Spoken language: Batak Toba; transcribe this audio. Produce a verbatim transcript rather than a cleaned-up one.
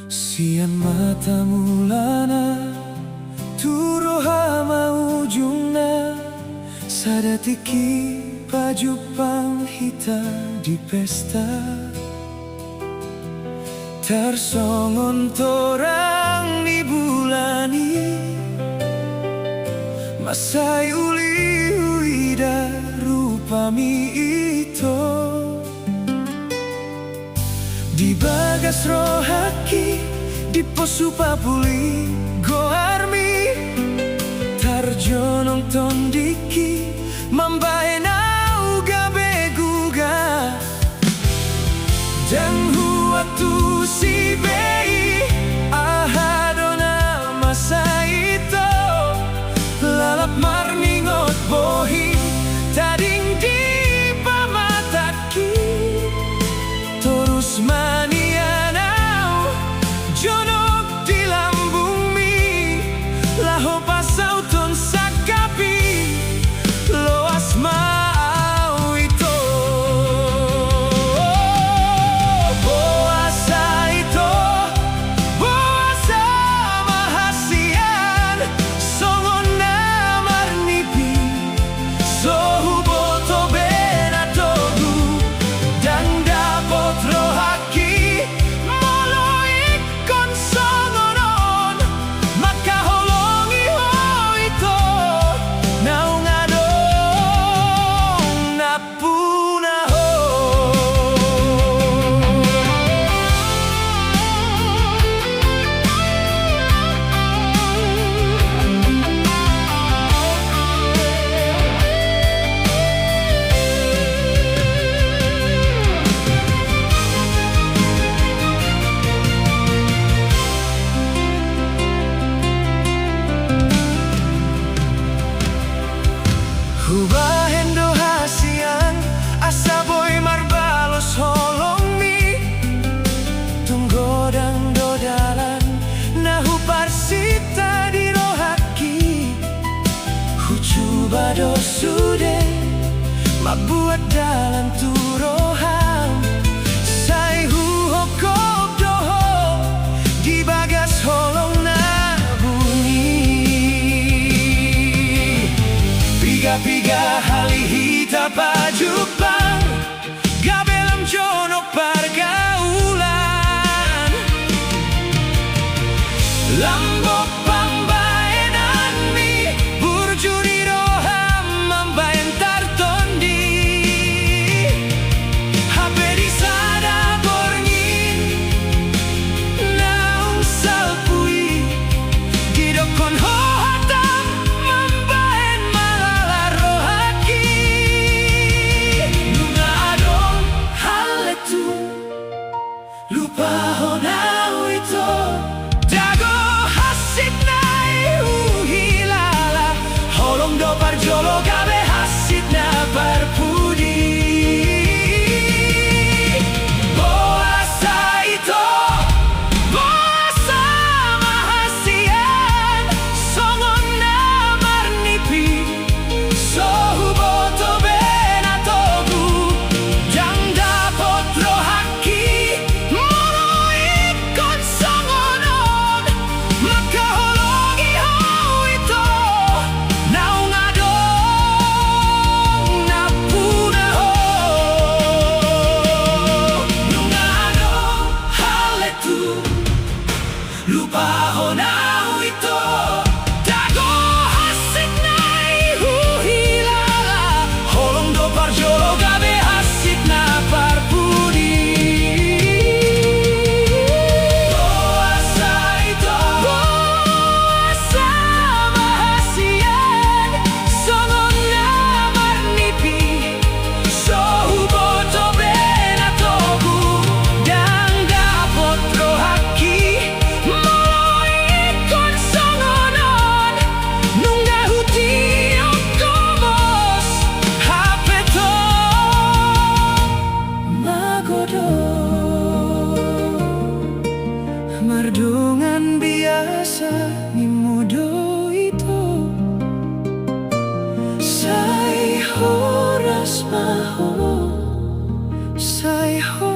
Sian mata mulana tu roha ma ujungna, sada tingki pajumpang hita di pesta. Tarsongon torang ni bulan i, mansai uli huida rupami ito. Di bagas rohangki, di pos hupapuli goarmi. Tarjonong tondingki mambahen ahu gabe gugat. Ndang huantusi be i, aha do na masa ito. Lalap marningot bohing, tading di pamatangki. Torus ma nian ahu jonok di lambungmi, laho pasauthon sangkap i, loas ma ahu ito. Boasa ito, boasa ma hasian, songon na marnipi, so huboto be na togu. Ndang dapot rohangki molo ingkon songon on, mangkaholongi ho ito, naung adong nampuna ho. Hubahen do hasian asa boi marbalos holongmi. Tung godang do dalan na huparsinta di rohangki. Hucuba do sude mambuat dalan tu roham, sai huhongkop do ho di bagas holong na bung i. Piga-piga hali hita pajumpang, gabe lam jonok pargaulan. Lambok pambahenanmi, burju ni roham mambahen tartondi. Hape di sada borngin naung salpu i, didokkon ho hata mambahen malala rohangki. Nunga adong hal lettu, lupahon ahu ito. Dago hansit nai huhilala, holong do parjolo gabe hansit na parpudi. Boasa ito, boasa ma hasian, songon na marnipi, so huboto be na togu. Ndang dapot rohangki molo ingkon songon on, mangkaholongi ho ito, naung adong nampuna ho. Nunga adong hal lettu, lupahon ahu ito. Dago hansit nai huhilala, holong do parjolo gabe hansit na parpudi. Boasa ito, boasa ma hasian, songon na marnipi, so huboto be na togu. Ndang dapot rohangki molo ingkon songon on, nunga hutiop gomos hape tong magodang. Mardongan biasa nimmu do ito, sai horas ma ho, sai ho